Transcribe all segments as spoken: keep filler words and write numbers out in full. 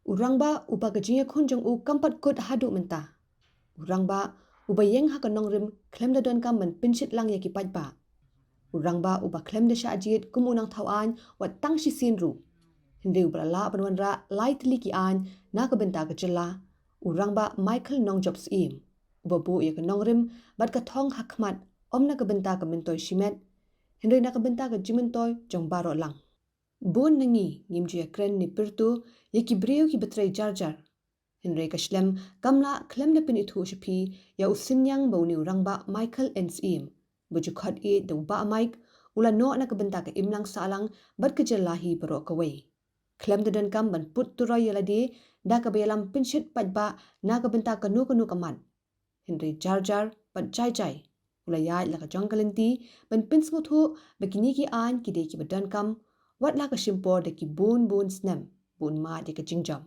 U rangbah uba ka jingïakhun jong u kam pat kut haduh mynta. U rangbah uba ïeng ha ka nongrim khlem da donkam ban pynshit lang ïa ki paidbah. U rangbah uba khlem da shah jied kum u nongthaw aiñ wat tang shisien ruh. Hynrei uba la lah ban wanrah lai tylli ki aiñ na ka bynta ka jylla. U rangbah Michael Nongjop Syiem, uba buh ïa ka nongrim bad ka thong ha khmat, ym na ka bynta ka myntoi shimet, hynrei na ka bynta ka jingmyntoi jong baroh lang. Bun na ngi ngim ju ïakren ne pyrto ïa ki briew kiba trei jar jar. Hynrei ka shlem kam lah khlem da pynithuh sha phi ïa u synñiang ba une u rangbah Michael N Syiem, ba ju khot ïeit da u Bah Mike, u la noh na ka bynta ka imlang sahlang bad ka jylla hi baroh kawei. Khlem da donkam ban put turoi ïa lade da kaba ïalam pynshit paidbah na ka bynta kano kano ka mat. Hynrei jar jar bad jai jai, u la ïaid la ka jong ka lynti ban pynsngewthuh ba kine ki aiñ ki dei kiba donkam, wat la ka shim por da ki bun bun snem ba un mad ïa ka jingjop.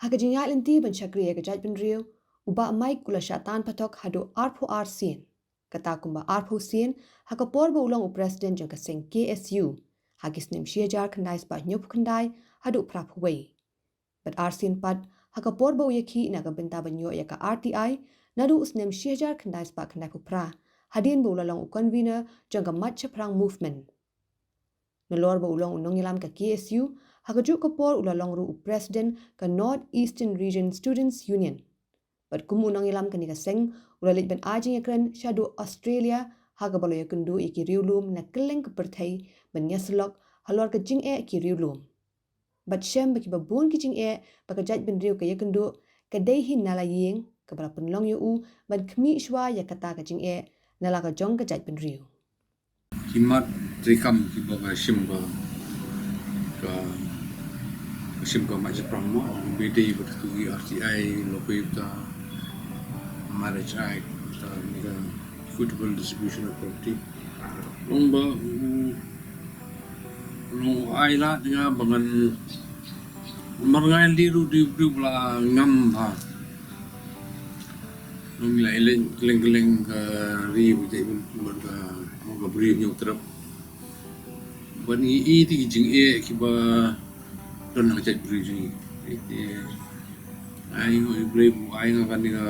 Ha ka jingïaid lynti ban shakri ïa ka jaitbynriew, u Bah Mike u la shah tan patok haduh arphew ar sien. Kata kumba arphew sien ha ka por ba u long u president jong ka seng K S U, ha ki snem shi hajar khyndai spah hynñiewphew khyndai haduh phraphew wei. Bad ar sien pat ha ka por ba u ïakhih na ka bynta ban ïoh ïa ka R T I, naduh u snem shi hajar khyndai spah khyndaiphew phra, hadien ba u la long u convener jong ka Mat Shaphrang Movement. Nalor ba u long u nongïalam ka K S U, ha kajuh ka por u la long ruh u president ka North Eastern Region Students Union. Bad kum u nongïalam kane ka seng, u la leit ban ai jingïakren shaduh Australia, ha kaba la ïakynduh ïa ki riewlum na kylleng ka pyrthei ban ïasyllok halor ka jingeh ki riewlum. Bad shem ba kiba bun ki jingeh ba ka jaitbynriew ka ïakynduh, ka dei hi na la ïing kaba la pynlong ïa u ban khmih shuwa ïa kata ka jingeh na la ka jong ka jaitbynriew. Ki mat treikam kiba ka shim ka, ka, ka shim ka Mat Shaphrang mo, ba dei ba tu ki R T I, lok ka Marriage Act, ta ni ka Equitable Distribution of Property. Long ba, mm, long ai la nga ba ngan mar ngai li ru di ru la ngam ha. Ngi la ïaleh kylleng kylleng ka ri ba dei bad ka, ka briew Hynñiewtrep. Bad ngi ïohi te ki jingeh kiba don ha ka jaitbynriew jong ngi. Te ai ngi ïohi Blei ba ai nga kane ka,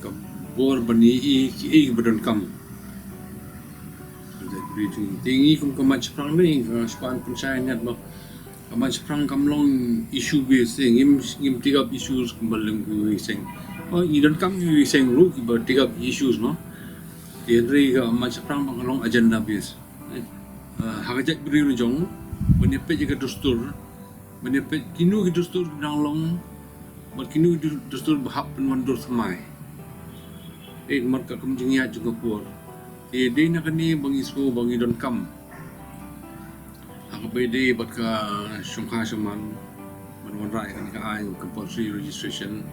ka bor ban ïohi kiei kiba donkam ha ka jaitbynriew jong ngi. Te ngi kum ka Mat Shaphrang ne ka span pynshai ngat ba ka Mat Shaphrang kam long issue based, eh, ngim, ngim take up issues kumba lem ki seng. Oh, ngi donkam ki seng ruh kiba take up issues, no? Te hynrei ka Mat Shaphrang ba ka long agenda based. Eh, ha ka jaitbynriew jong, ban ïa peit ïa ka dustur, ban ïa peit kino ki dustur ki dang long, bad kino ki dus-, dustur ba hap pynwandur thymmai. Eh, mat ka kum jingïaid jong ka por. Te dei na kane ba ngi sngew ba ngi donkam ha kaba ïadei bad ka shongkha shongman ban wanrah ïa kane ka aiñ compulsory registration.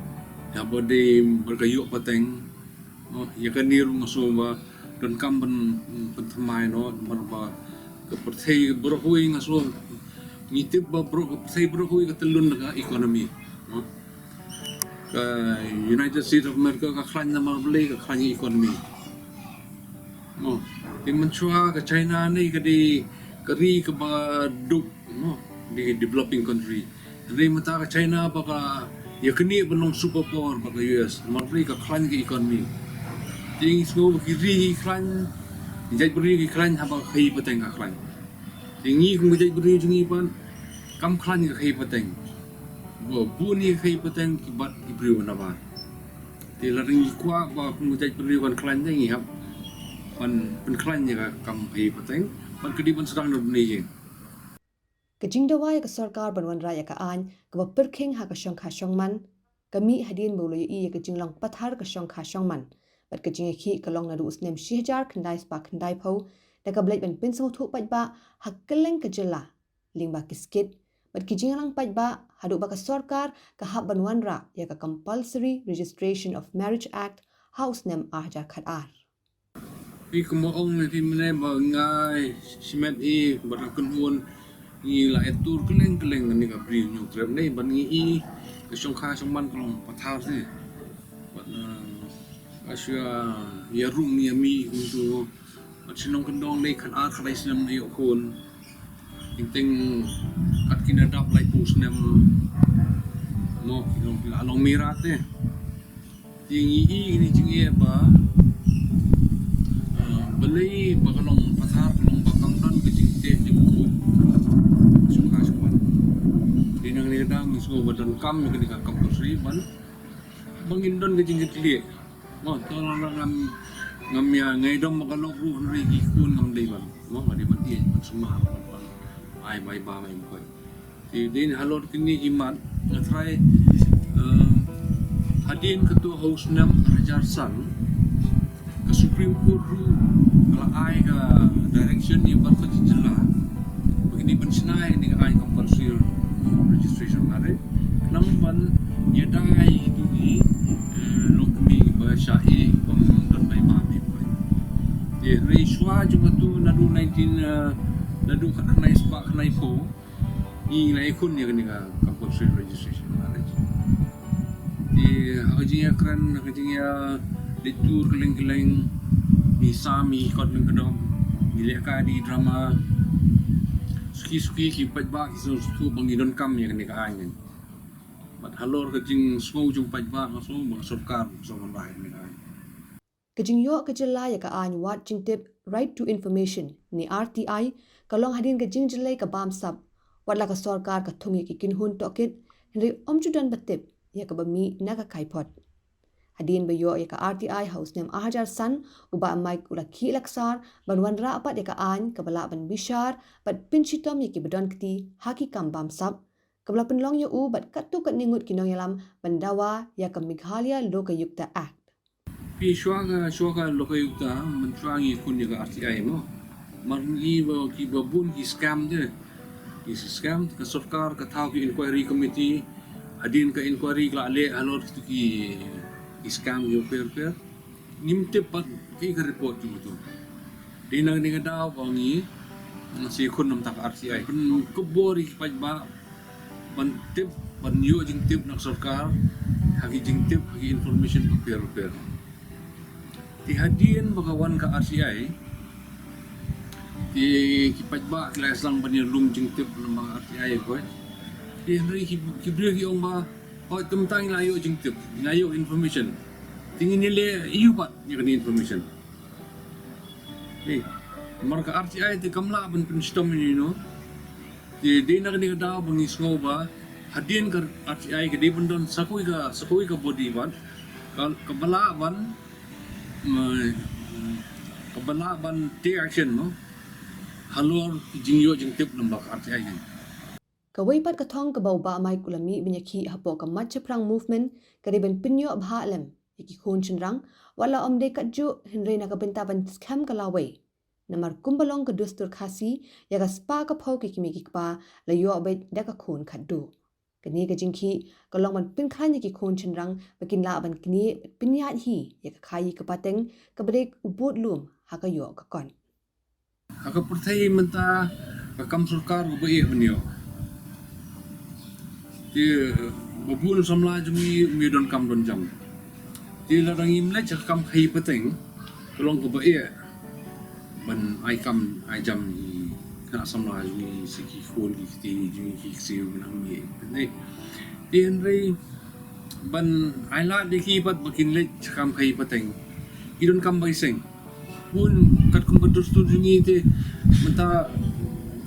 Ïa ba dei bad ka ïoh pateng. Oh, ïa kane ruh nga sngew ba donkam ban, ban pynthymmai noh, namar ba ka pyrthei baroh kawei nga sngew ngi tip ba baroh ka pyrthei baroh kawei ka tyllun na ka economy. Oh. Ka United States of America ka khlaiñ namar balei, ka khlaiñ ka economy. Mo, te mynshuwa ka China ne ka dei ka ri kaba duk, mo, dei developing country. Hynrei mynta ka China ba ka ïa kane ban long superpower bad ka U S, namar balei, ka khlaiñ ka economy. Te ngi sngew ba ki ri ki khlaiñ, ki jaitbynriew ki khlaiñ haba ka khaïi pateng ka khlaiñ. Te ngi kum ka jaitbynriew jong ngi pat kam khlaiñ ka khaïi pateng. Ba bun ïa ka khaïi pateng ki bat ki briew na bar. Te la ring kwah ba kum ka jaitbynriew kan khlaiñ te ngi hap ban pynkhlaiñ ïa ka kam khaïi pateng bad ka dei ban sdang na bnai ïing. Ka jingdawa ïa ka sorkar ban wanrah ïa ka aiñ kaba pyrkhing ha ka shongkha shongman ka mih hadien ba u la ïohi ïa ka jinglong pathar ka shongkha shongman bad ka jingïakhih ka long naduh u snem shi hajar khyndai spah khyndai phew da kaba leit ban pynsngewthuh paidbah ha kylleng ka jylla lyngba ki skit bad ki jingïalang paidbah haduh ba ka sorkar ka hap ban wanrah ïa ka Compulsory Registration of Marriage Act ha u snem ar hajar khatar. Phi kumba ong na phi mynne ba nga shimet i ba ka kynhun ngi la ïatur kylleng kylleng ne ka Bri Hynñiewtrep ne ban ngi i ka shongkha shongman ka long pathar ne. Bad ka shu ïa rung ïa mih kumtu. Bad shnong kyndong ne khatar khatar snem ne ïoh khun. Teng teng kat ki na dap laiphew snem mo ki long la long mirat ne. Te ngi i kine jingeh ba balei ba ka long pathar ka long ba kam don ka jingteh jingkhun. Shongkha shongman. Te na kane ka daw ngi sngew ba donkam ïa kane ka compulsory ban ba ngin don ka jingkitkhlieh. Mo to la ngam ngam ïa ngai dom ba ka lok ruh hynrei ki khun ngam dei ban mo nga dei ban ïa ban sumar ban ban ai bai ba mai ko. Te dei halor kine ki mat nga trai hadien ka tu ha u snem ar hajar san ka Supreme Court ruh ka la ai ka direction ïa bad ka jylla ba kine ban shna ïa kane ka aiñ compulsory registration are nang ban ïa dang ai tu ki lok kmie ba sha e ba don bai ba mi bai. Te rei shwa jong ka tu naduh nineteen naduh khat khnai spah khnai phew. Ngi la ïakhun ïa kane ka compulsory registration marriage. Te ha ka jingïakren ha ka jingïa leit tour kylleng kylleng ngi sam ngi kot lyngkdom ngi leh ka di drama. Suki suki ki paidbah ki sngewthuh ba ngi donkam ïa kane ka aiñ. Bad halor ka jingsngew jong paidbah nga sngew ba ka sorkar ka sngewbha ïa kane ka aiñ. Ka jingïoh ka jylla ïa ka aiñ wad jingtip Right to Information ne R T I ka long hadien ka jingjyllei ka bamsap. Wat la ka sorkar ka thung ïa ki kynhun tohkit hynrei ym ju don ba tip ïa kaba mih na ka kaiphod. Hadien ba ïoh ïa ka R T I ha u snem ar hajar san u Bah Mike u la khih la ksar ban wanrah pat ïa ka aiñ kaba lah ban bishar bad pynshitom ïa kiba don kti ha ki kam bamsap kaba la pynlong ïa u bad katto katne ngut ki nongïalam ban dawa ïa ka Meghalaya Lokayukta Act. Phi shuwa ka shuwa ka Lokayukta mynshwa ngi khun ïa ka R T I mo. Mar ngi ba ki ba bun ki scam de. Ki scam ka sorkar ka thaw ki inquiry committee hadien ka inquiry ka la leh halor kitu ki scam ïa per per. Ngim tip pat ki ka report tu tu. Dei na kane ka daw ba ngi ngi sa ïakhun namar ka R T I. Pynkhubor ïa ki paidbah ban tip ban ïoh jingtip na ka sorkar ha ki jingtip ha ki information ka per per. Te hadien ba ka wan ka R T I te ki paidbah ki la ïaslang ban ïalum jingtip namar ka R T I ko. Te hynrei ki briew ki ong ba hooid te mynta ngi la ïoh jingtip ngi la ïoh information. Te ngin ïaleh ïa u pat ïa kane information. Namar ka R T I te kam lah ban pynshitom ïano ïano. Te dei na kane ka daw ba ngi sngew ba hadien ka R T I ka dei ban don sa kawei ka sa kawei ka body ban ka ba lah ban ka ba lah ban take action mo halor ki jingïoh jingtip namar ka R T I. Kawei pat ka thong kaba u Bah Mike u la mih ban ïakhih hapoh ka Mat Shaphrang Movement ka dei ban pynïoh bha lem ïa ki khun shynrang wat la ym dei katjuh hynrei na ka bynta ban skhem ka lawei. Namar kumba long ka dustur Khasi ïa ka spah ka phew ki kmie ki kpa la ïoh beit da ka khun khatduh. Kane ka jingkhih ka long ban pynkhlaiñ ïa ki khun shynrang ba kin lah ban knieh bad pynïaid hi ïa ka khaïi ka pateng kaba dei u budlum ha ka ïoh ka kot. Ha ka pyrthei mynta ka kam sorkar kaba eh ban ïoh. Te ba bun samla jong ngi um ïa donkam don jam. Te lada ngim leit sha ka kam khaïi pateng ka long kaba eh ban ai kam ai jam ïa ki khynnah samla jong ngi, sa ki khun ki kti jong ngi, ki ksiew ki nang ïa. Te hynrei ban ai lad ïa ki pat ba kin leit sha ka kam khaïi pateng ki donkam ba ki seng. Bun katkum ka dustur jong ngi te mynta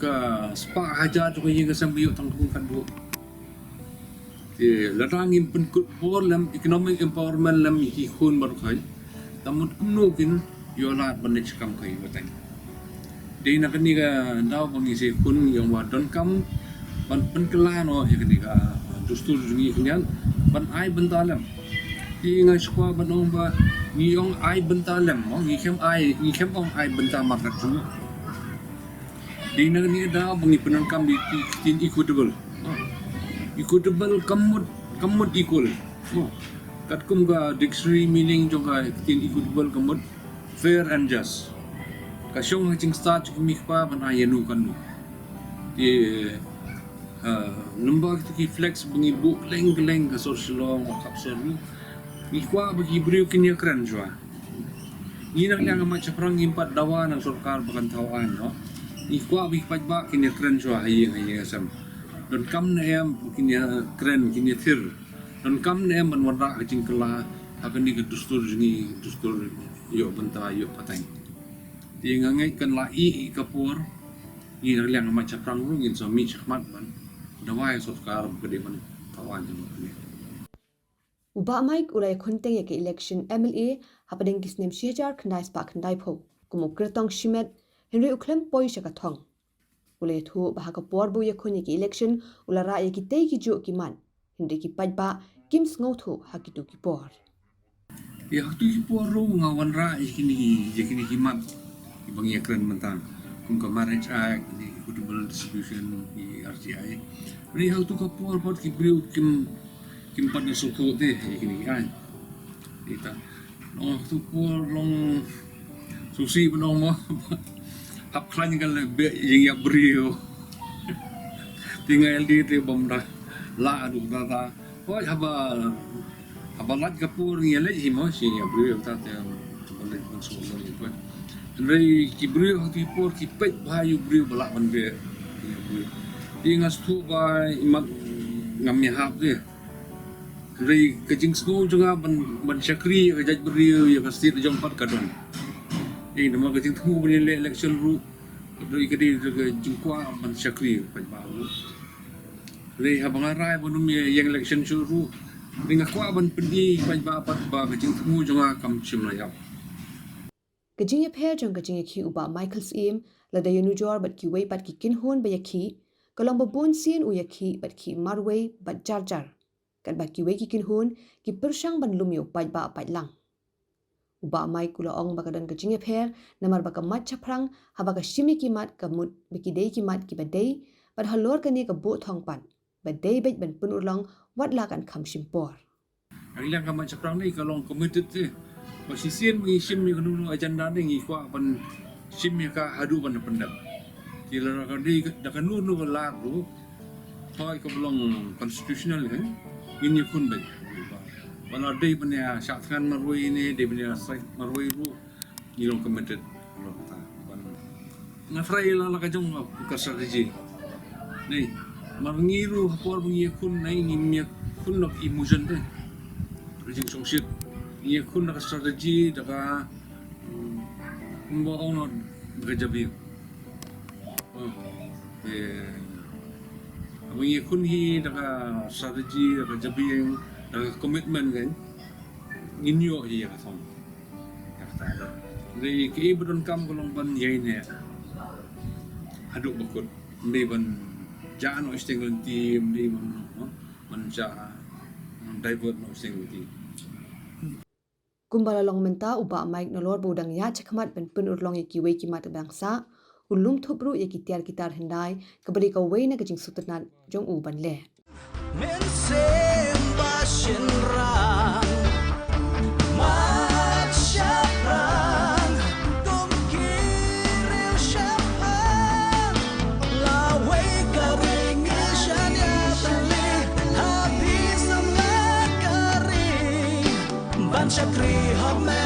ka spah hajar jong ka ïing ka sem ba ïoh tang ka bun khatduh. Te lada ngim pynkut por lem economic empowerment lem ïa ki khun baroh, ta mut kumno kin ïoh lad ban leit sha kam ka ïing ka pateng. Te na kane ka daw ba ngi sa ïakhun ngi ong ba donkam ban pynkylla noh ïa kane ka dustur jong ngi khyndiat ban ai bynta lem. Te nga sngewkwah ban ong ba ngi ong ai bynta lem, mo, ngi khlem ai, ngi khlem ong ai bynta markat jong ngi. Te na kane ka daw ba ngi pyndonkam ïa ki ktien equitable. Equitable ka mut, ka mut equal. Mo. Katkum ka dictionary meaning jong ka ktien equitable ka mut fair and just. Ka shong ha jingstad jong ki kmie ki kpa ban ai ïano kano. Te, ah, lyngba kita ki flex ba ngi buh kylleng kylleng ka sor Shillong, ka sor Shillong, ngi kwah ba ki briew kin ïakren shuwa. Ngi na ka liang ka mat shaphrang ngim pat dawa na ka sorkar ba kan thaw aiñ, no. Ngi kwah ba ki paidbah kin ïakren shuwa ha ïing ha ïing ha sem. Donkam ne em ba kin ïakren, kin ïathir. Donkam ne em ban wanrah ka jingkylla ha kane ka dustur jong ngi, dustur ïoh bynta ïoh pateng. Te nga ngeit kan la ïeh ïa ka por, ngi na ka liang ka mat shaphrang ruh ngin sa mih shakhmat ban dawa ïa ka sorkar ba ka dei ban thaw aiñ jong ngi. U Bah Mike u la ïakhun teng ïa ka election M L A hapdeng ki snem shi hajar khyndai spah khyndaiphew kum u kyrtong shimet, hynrei u khlem poi sha ka thong. U la ïathuh ba ha ka por ba u ïakhun ïa ka election u la rah ïa kitei kijuh ki mat, hynrei ki paidbah kim sngewthuh ha kito ki por. Ïa, ha kito ki por ruh nga wanrah ïa kine ki, ïa kine ki mat kiba ngi ïakren mynta, kum ka Marriage Act, ki equitable distribution, ki R T I. Hynrei ha kito ka por pat ki briew kim, kim pat da sngewthuh te ïa kine ki aiñ. Ita. Noh, ha kito ka por long sngewsih ban ong mo. Hap khlaiñ ka la beh jingïap briew. Te nga ïalade te bym da lah haduh katta. Hooid, haba, haba lait ka por ngi ïaleit hi mo, shi ngi ïa briew ta te, haba leit ban sngewlong ïa poi. Hynrei ki briew ha kito ki por ki peit bha ïa u briew ba lah ban beh ïa u briew. Te nga sngewthuh ba imat ngam ïahap te. Hynrei ka jingsngew jong nga ban, ban shakri ïa ka jaitbynriew, ïa ka state la jong pat ka don. Ïa, namar ka jingthmu ban ïaleh election ruh, ka dei ka dei ka jingkwah ban shakri ïa ka paidbah ruh. Hynrei haba nga rai ban ym ïeng election shuh ruh, hynrei nga kwah ban pyni ïa ki paidbah pat ba ka jingthmu jong nga kam shym la ïap. Ka jingïapher jong ka jingïakhih u Bah Michael Syiem lada ïanujor bad kiwei pat ki kynhun ba ïakhih, ka long ba bun sien u ïakhih bad khih marwei bad jar jar. Katba kiwei ki kynhun ki pyrshang ban lum ïa u paidbah paidlang. U Bah Mike u la ong ba ka don ka jingïapher namar ba ka mat shaphrang haba ka shim ïa ki mat ka mut ba ki dei ki mat kiba dei, bad halor kane ka buh thong pat ba dei beit ban pynurlong wat la kan kham shim por. Ka liang ka mat shaphrang ne ka long committed te. Ba shisien ba ngi shim ïa kano kano agenda ne ngi kwah ban shim ïa ka haduh ban da pyndep. Te lada ka dei da kano kano ka lad ruh, hooid, kaba long constitutional, eh, ngin ïakhun beit. Ba la dei ban ïa shah thngan marwei ne, dei ban ïa strike marwei ruh, ngi long committed. Nga try la la ka jong ka strategy. Nei, mar ngi ruh ha por ba ngi ïakhun, nei, ngim ïakhun da ka emotion te, ka jingshongshit. Ngi ïakhun da ka strategy, da ka, hmm, kumba ong noh, da ka jabieng. Oh, eh, haba ngi ïakhun hi da ka strategy, da ka jabieng, da ka commitment kan, ngin ïoh hi ïa ka thong. Ïa kata. Hynrei kaei ba donkam ka long ban ïaineh haduh ba kut. Ym dei ban jah noh shiteng lynti, ym dei ban, ban jah, ban divert noh shiteng lynti. Kumba la long mynta, u Bah Mike nalor ba u dang ïaid shakhmat ban pynurlong ïa kiwei ki mat ba dang sah, u lum thup ruh ïa ki tiar ki tar hyndai, kaba dei kawei na ka jingsngewtynnat jong u ban leh. Mynsiem ba shynrang, mat shaphrang, kum ki riew shaphang. Lawei ka ri ngi shaniah tylli, ha phi samla ka ri. Ban shakri hok me